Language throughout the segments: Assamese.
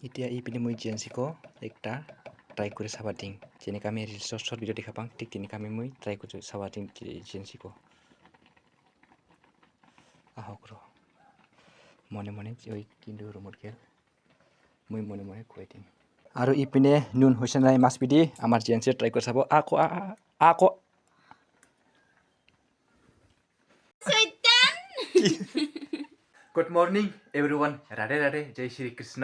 এতিয়া এইপিনে মই জিএনচিকো একটা ট্ৰাই কৰি চাবা দিম। যেনেকৈ আমি ৰিলচৰ শ্বৰ্ট ভিডিঅ' দেখা পাওঁ, ঠিক তেনেকৈ আমি মই ট্ৰাই কৰি চাবা দিম জিএনচিকো। আহক ৰ, মনে মনে ঐ কিন্তু ৰুমত গেল, মই মনে মনে খুৱাই দিম। আৰু ইপিনে নুন হৈছে নাই মাছ পিটি আমাৰ জিএনচিয়ে ট্ৰাই কৰি চাব। আকৌ আকৌ good morning everyone, Radhe Radhe, জয় শ্ৰী কৃষ্ণ।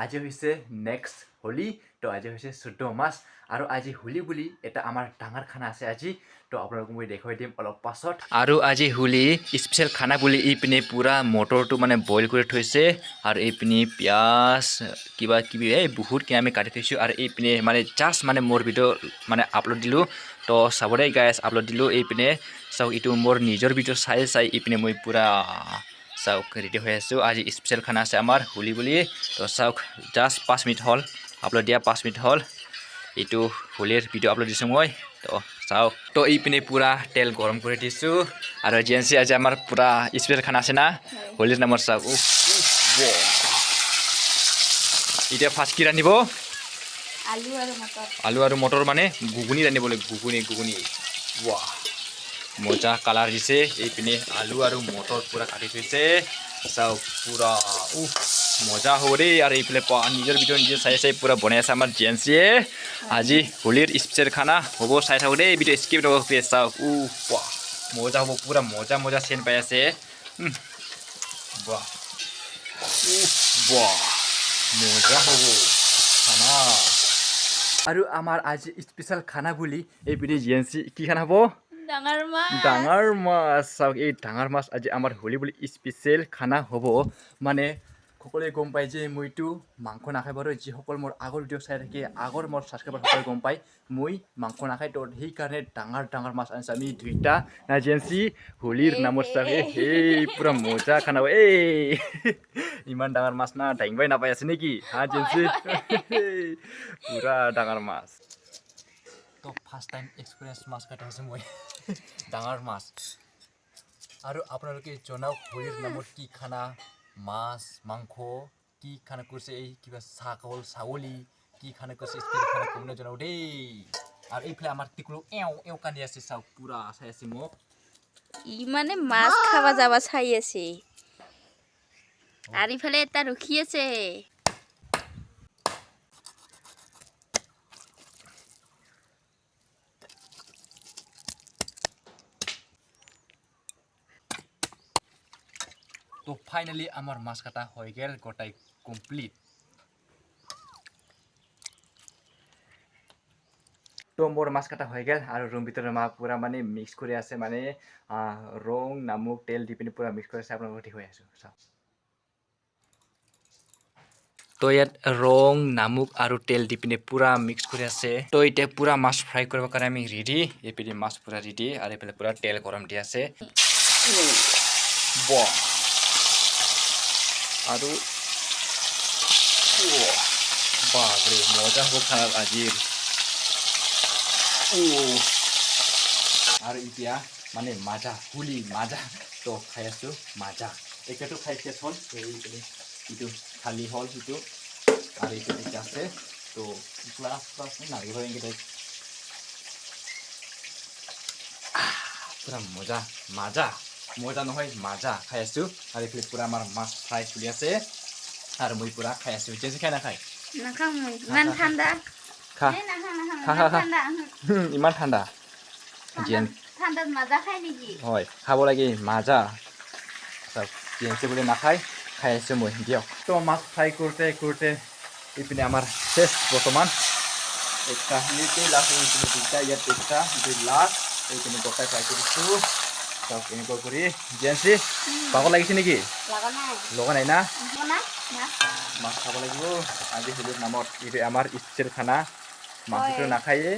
আজি হৈছে নেক্সট হোলী, তো আজি হৈছে 14 মাছ আৰু আজি হোলী বুলি এটা আমাৰ ডাঙৰ খানা আছে আজি, তো আপোনালোকক মই দেখুৱাই দিম অলপ পাছত। আৰু আজি হোলী স্পেচিয়েল খানা বুলি এইপিনে পূৰা মটৰটো মানে বইল কৰি থৈছে আৰু এইপিনে পিঁয়াজ কিবা কিবি এই বহুত কিবা আমি কাটি থৈছোঁ। আৰু এইপিনে মানে জাষ্ট মানে মোৰ ভিডিঅ' মানে আপলোড দিলোঁ, তো চাব দেই গাইজ, আপলোড দিলোঁ। এইপিনে চাওক, এইটো মোৰ নিজৰ ভিডিঅ' চাই চাই এইপিনে মই পূৰা চাওক ৰেডি হৈ আছোঁ। আজি স্পেচিয়েল খানা আছে আমাৰ হোলী বুলি, তো চাওক জাষ্ট 5 মিনিট হ'ল আপলোড দিয়া, 5 মিনিট হ'ল এইটো হোলীৰ ভিডিঅ' আপলোড দিছোঁ মই, তো চাওক। তো এইপিনে পূৰা তেল গৰম কৰি দিছোঁ আৰু জিএনচি আজি আমাৰ পূৰা স্পেচিয়েল খানা আছে না হোলীৰ নামৰ। চাওক এতিয়া ফাৰ্ষ্ট কি ৰান্ধিব? আলু আৰু মটৰ। আলু আৰু মটৰ মানে ঘুগুনি ৰান্ধিব লাগিব, ঘুগুনি ঘুগুনি। ৱাহ মজা কালাৰ দিছে। এইপিনে আলু আৰু মটৰ পূৰা কাটি থৈছে, চাওক পূৰা উফ মজা হ'ব দেই। আৰু এইফালে নিজৰ ভিডিঅ' নিজে চাই চাই পূৰা বনাই আছে আমাৰ জিএনচিয়ে। আজি হোলীৰ স্পেচিয়েল খানা হ'ব, চাই থাকোঁ দেই, ভিডিঅ' স্কিপ নকৰিব। চাওক উফ বাহ মজা হ'ব, পূৰা মজা মজা চেন পাই আছে। বাহ উফ বাহ মজা হ'ব খানা। আৰু আমাৰ আজি স্পেচিয়েল খানা বুলি এইপিনে জিএনচি কি খানা হ'ব? ডাঙৰ মাছ। ডাঙৰ মাছ। চাওক এই ডাঙৰ মাছ আজি আমাৰ হোলী বুলি স্পেচিয়েল খানা হ'ব। মানে সকলোৱে গম পায় যে মইতো মাংস নাখায় বাৰু, যিসকল মোৰ আগৰ ভিডিঅ' চাই থাকে, আগৰ মোৰ ছাবস্ক্ৰাইবাৰ সকলোৱে গম পায় মই মাংস নাখায়, তো সেইকাৰণে ডাঙৰ ডাঙৰ মাছ আনিছোঁ আমি দুইটা না জিএনচি হোলীৰ নামত। চাওক এই পূৰা মজা খানা হ'ব। এই ইমান ডাঙৰ মাছ না দাঙিবাই নাপাই আছে নেকি হা জিএনচি? পূৰা ডাঙৰ মাছ। তো ফাৰ্ষ্ট টাইম এক্সপিৰিয়েঞ্চ মাছ কাটি আছোঁ মই, ডাঙৰ মাছ। আৰু আপোনালোকে জনাওক হোলীৰ নামত কি খানা, মাছ মাংস কি খানা কৰিছে, এই কিবা ছাগল ছাগলী কি খানা কৰিছে, স্পেচিয়েল খানা কমেণ্টত জনাওক দেই। আৰু এইফালে আমাৰ টিকলু এওঁ এওঁ কান্দি আছে, চাওক পূৰা চাই আছে মোক। ই মানে মাছ খাবা যাবা চাই আছে আৰু ইফালে এটা ৰখি আছে। তো ফাইনেলি আমাৰ মাছ কাটা হৈ গ'ল গোটাই কমপ্লিট। তো মোৰ মাছ কাটা হৈ গ'ল আৰু ৰুম ভিতৰত মা পূৰা মানে মিক্স কৰি আছে, মানে ৰং নামুক তেল দি পিনি পূৰা মিক্স কৰি আছে, আপোনালোকক দেখুৱাই আছোঁ চাওক। তো ইয়াত ৰং নামুক আৰু তেল দি পিনে পূৰা মিক্স কৰি আছে। তো এতিয়া পূৰা মাছ ফ্ৰাই কৰিবৰ কাৰণে আমি ৰেডি। এইপিনে মাছ পূৰা ৰেডি আৰু এইফালে পূৰা তেল গৰম দি আছে। বাহ আৰু বাপৰে মজা হ'ব খানা আজিৰ। আৰু এতিয়া মানে মাজা হোলী মাজা তো খাই আছোঁ মাজা। এতিয়াতো খাই শেষ হ'ল, এইপিনে এইটো খালী হ'ল সিটো আৰু এইটো এতিয়া আছে। তো ক্লাছ ক্লাছ নালাগিব এইকেইটা পূৰা মজা মাজা মজা নহয় মাজা খাই আছোঁ। আৰু এইফালে পূৰা আমাৰ মাছ ফ্ৰাই চলি আছে আৰু মই পূৰা খাই আছোঁ। এতিয়া খাই নাখায়? নাখাওঁ মই, ইমান ঠাণ্ডা। খা খা খা খা, ইমান ঠাণ্ডা। ঠাণ্ডাত মাজা খাই নেকি? হয় খাব লাগে মাজা। চাওক জিএনচি বুলি নাখায়, খাই আছোঁ মই দিয়ক। তো মাছ ফ্ৰাই কৰোঁতে কৰোঁতে এইপিনে আমাৰ শেষ বৰ্তমান। একটা এইটোৱে লাষ্ট, এইপিনে দুটা, ইয়াত একটা, এইটো লাষ্ট, এইপিনে গোটাই ফ্ৰাই কৰিছোঁ। চাওক এনেকুৱা কৰি। জিএনচি ভাগৰ লাগিছে নেকি? লগা নাই না? মাছ খাব লাগিব আজি হোলীৰ নামত। এইটো আমাৰ স্পেচিয়েল খানা, মাছটো নাখায়ে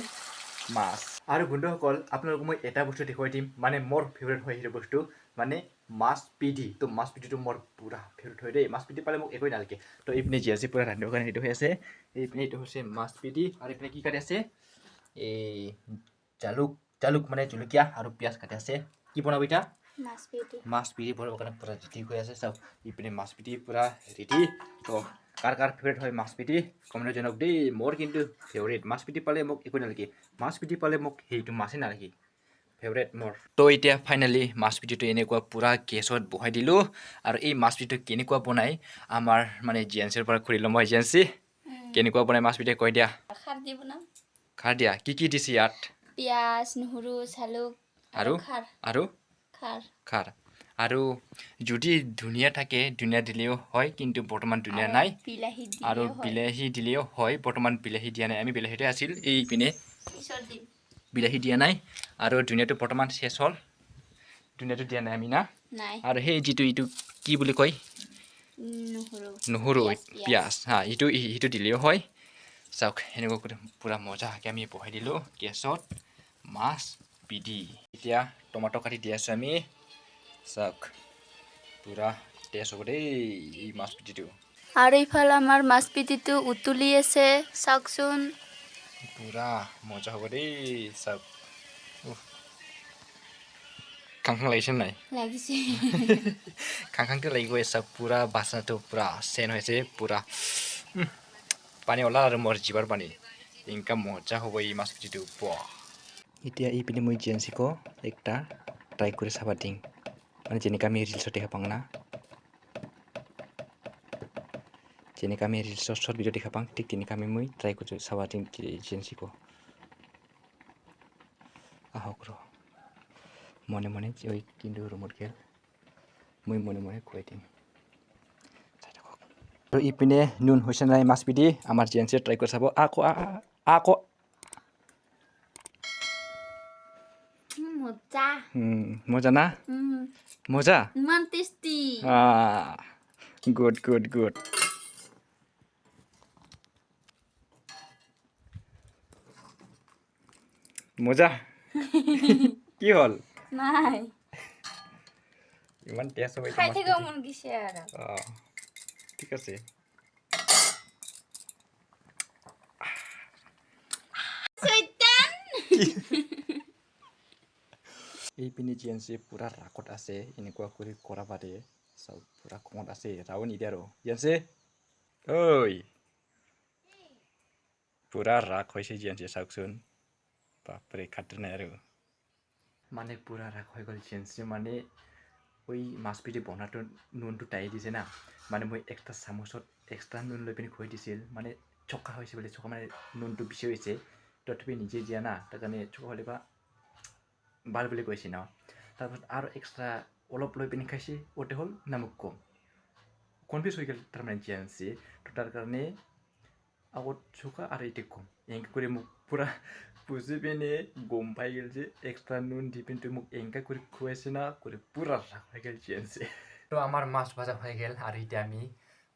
মাছ। আৰু বন্ধুসকল আপোনালোকক মই এটা বস্তু দেখুৱাই দিম, মানে মোৰ ফেভৰেট হয় সেইটো বস্তু, মানে মাছ পিঠি। তো মাছ পিঠিটো মোৰ পূৰা ফেভৰেট হয় দেই, মাছ পিঠি পালে মোক একোৱেই নালাগে। তো এইপিনে জিএনচি পূৰা ৰান্ধিবৰ কাৰণে সেইটো হৈ আছে। এইপিনে এইটো হৈছে মাছ পিঠি। আৰু এইপিনে কি কাটি আছে? এই জালুক, জালুক মানে জলকীয়া আৰু পিঁয়াজ কাটি আছে। কি বনাব এতিয়া? মাছ পিঠি। মাছ পিঠি বনাবৰ কাৰণে পূৰা ৰেডি হৈ আছে। চাওক ইপিনে মাছ পিঠি পূৰা ৰেডি। তো কাৰ কাৰ ফেভৰেট হয় মাছ পিটি, কমেণ্টত জনাওক দেই। মোৰ কিন্তু ফেভৰেট। মাছ পিটি পালে মোক একো নালাগে, মাছ পিটি পালে মোক সেইটো মাছেই নালাগে, ফেভৰেট মোৰ। তো এতিয়া ফাইনেলি মাছ পিটিটো এনেকুৱা পূৰা গেছত বহাই দিলোঁ। আৰু এই মাছ পিটিটো কেনেকুৱা বনাই, আমাৰ মানে জিএনচিৰ পৰা খুলি ল'ম মই। জিএনচি, কেনেকুৱা বনাই মাছ পিটি, কৈ দিয়া। খাৰ দি বনাম। খাৰ দিয়া। কি কি দিছে ইয়াত? পিঁয়াজ, নহৰু, জালুক। আৰু? খাৰ। আৰু? খাৰ। খাৰ। আৰু যদি ধুনীয়া থাকে, ধুনীয়া দিলেও হয়, কিন্তু বৰ্তমান ধুনীয়া নাই। বিলাহী। আৰু বিলাহী দিলেও হয়, বৰ্তমান বিলাহী দিয়া নাই আমি। বিলাহীতে আছিল এইপিনে। পিছত দিম। বিলাহী দিয়া নাই আৰু ধুনীয়াটো বৰ্তমান শেষ হ'ল, ধুনীয়াটো দিয়া নাই আমি না? নাই। আৰু সেই যিটো এইটো কি বুলি কয়? নহৰু। নহৰু। পিঁয়াজ। পিঁয়াজ, হা, সেইটো দিলেও হয়। চাওক, সেনেকুৱা কৰি পূৰা মজাকৈ আমি বহাই দিলোঁ গেছত মাছ পিটি। এতিয়া টমাটো কাটি দি আছোঁ আমি। চাওক, পূৰা টেষ্ট হ'ব দেই এই মাছ পিটিটো। আৰু ইফালে আমাৰ মাছ পিটিটো উতলি আছে, চাওকচোন। পূৰা মজা হ'ব দেই। চাওক, উফ। খাং খাং লাগিছে নাই? লাগিছে। খাং খাংটো লাগি গৈ আছে। পূৰা বাচনাটো পূৰা চেন হৈছে পূৰা। পানী ওলাল আৰু মোৰ জিভাৰ পানী। এনেকা মজা হ'ব এই মাছ পিটিটো, বাহ। এতিয়া এইপিনে মই জিএনচিকো একটা ট্ৰাই কৰি চাবা দিম, মানে যেনেকা আমি ৰিলচত দেখা পাওঁ না, যেনেকা আমি ৰিলচত শ্বৰ্ট ভিডিঅ' দেখা পাওঁ, ঠিক তেনেকা আমি মই ট্ৰাই কৰি চাবা দিম জিএনচিকো। আহক ৰ, মনে মনে ঐ কিন্তু ৰুমত গেল, মই মনে মনে খুৱাই দিম, চাই থাকক। আৰু ইপিনে নুন হৈছে নাই মাছ পিটি, আমাৰ জিএনচিয়ে ট্ৰাই কৰি চাব আকৌ আকৌ। মজা। মজা না? মজা। ইমান tasty. Good good good. মজা। কি হ'ল? নাই। ইমান টেষ্ট হ'ব এইটো খাই মাছ থাকিব পিটি। মন গৈছে আৰু। অঁ, ঠিক আছে। চৈতান। এইপিনে জিএনচি পূৰা ৰাগত আছে, এনেকুৱা কৰি কৰা বাদে। চাওক, পূৰা খঙত আছে, ৰাও নিদিয়ে আৰু। জিএনচি ঐ, পূৰা ৰাগ হৈছে জিএনচি, চাওকচোন। বাপৰে, খাতিৰ নাই আৰু। মানে পূৰা ৰাগ হৈ গ'ল জিএনচি। মানে ঐ মাছ পিটি বনাটো নুনটো টাই দিছে না, মানে মই এক্সট্ৰা চামুচত এক্সট্ৰা নুন লৈ পিনি খুৱাই দিছিল। মানে চকা হৈছে বোলে, চকা মানে নুনটো বেছি হৈছে, তথাপি নিজে দিয়া না, তাৰ কাৰণে চকা হ'লে বা ভাল বুলি কৈছে ন। তাৰপাছত আৰু এক্সট্ৰা অলপ লৈ পিনি খাইছে, ওতে হ'ল নামক কম কনফিউজ হৈ গ'ল তাৰমানে জিএনচি। তো তাৰ কাৰণে আগত চোকা আৰু এতিয়া কম, এনেকৈ কৰি মোক পূৰা বুজি পিনে গম পাই গ'ল যে এক্সট্ৰা নুন দি পিনে মোক এনেকৈ কৰি খুৱাইছে না, কৰি পূৰা ৰাগ হৈ গ'ল জিএনচি। তো আমাৰ মাছ ভাজা হৈ গ'ল আৰু এতিয়া আমি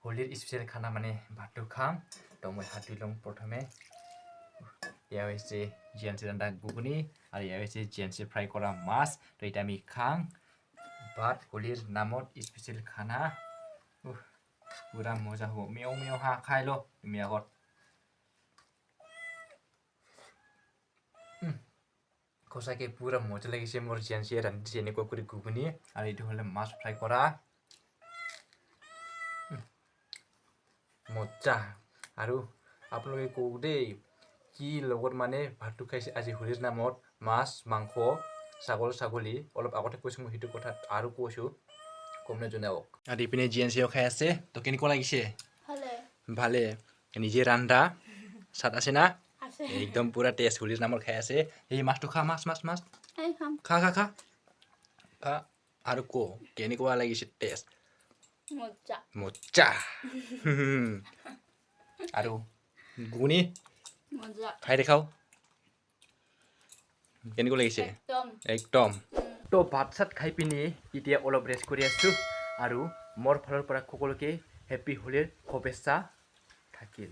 হোলীৰ স্পেচিয়েল খানা মানে ভাতটো খাম। তো মই হাত ধুই ল'ম প্ৰথমে। এয়া হৈছে জিএনচি ৰন্ধা ঘুগুনি আৰু এয়া হৈছে জিএনচি ফ্ৰাই কৰা মাছ। তো এতিয়া আমি খাম ভাত, হোলীৰ নামত স্পেচিয়েল খানা। উফ, পূৰা মজা হ'ব। মেও মেও হাঁহ খাই ল তুমি আগত। সঁচাকৈ পূৰা মজা লাগিছে। মোৰ জিএনচিয়ে ৰান্ধিছে এনেকুৱা কৰি ঘুগুনি আৰু এইটো হ'লে মাছ ফ্ৰাই কৰা। মজা। আৰু আপোনালোকে কওক দেই, কি লগত মানে ভাতটো খাইছে আজি হোলীৰ নামত, মাছ, মাংস, ছাগল, ছাগলী। অলপ আগতে কৈছোঁ মই সেইটো কথা, আৰু কৈছোঁ, কমেণ্টত জনাওক। আৰু ইপিনে জিএনচিও খাই আছে। তো কেনেকুৱা লাগিছে? ভালে। ভালে। নিজে ৰান্ধা চাট আছে না? আছে। একদম পূৰা টেষ্ট। হোলীৰ নামত খাই আছে। এই মাছটো খা, মাছ মাছ মাছ। এই খাম। খা খা খা খা আৰু ক কেনেকুৱা লাগিছে টেষ্ট। মজা। মজা। আৰু ঘুগুনি? মজা। খাই দেখাও কেনেকুৱা লাগিছে। একদম। একদম। তো ভাত চাত খাই পিনি এতিয়া অলপ ৰেষ্ট কৰি আছোঁ আৰু মোৰ ফালৰ পৰা সকলোকে হেপী হোলীৰ শুভেচ্ছা থাকিল।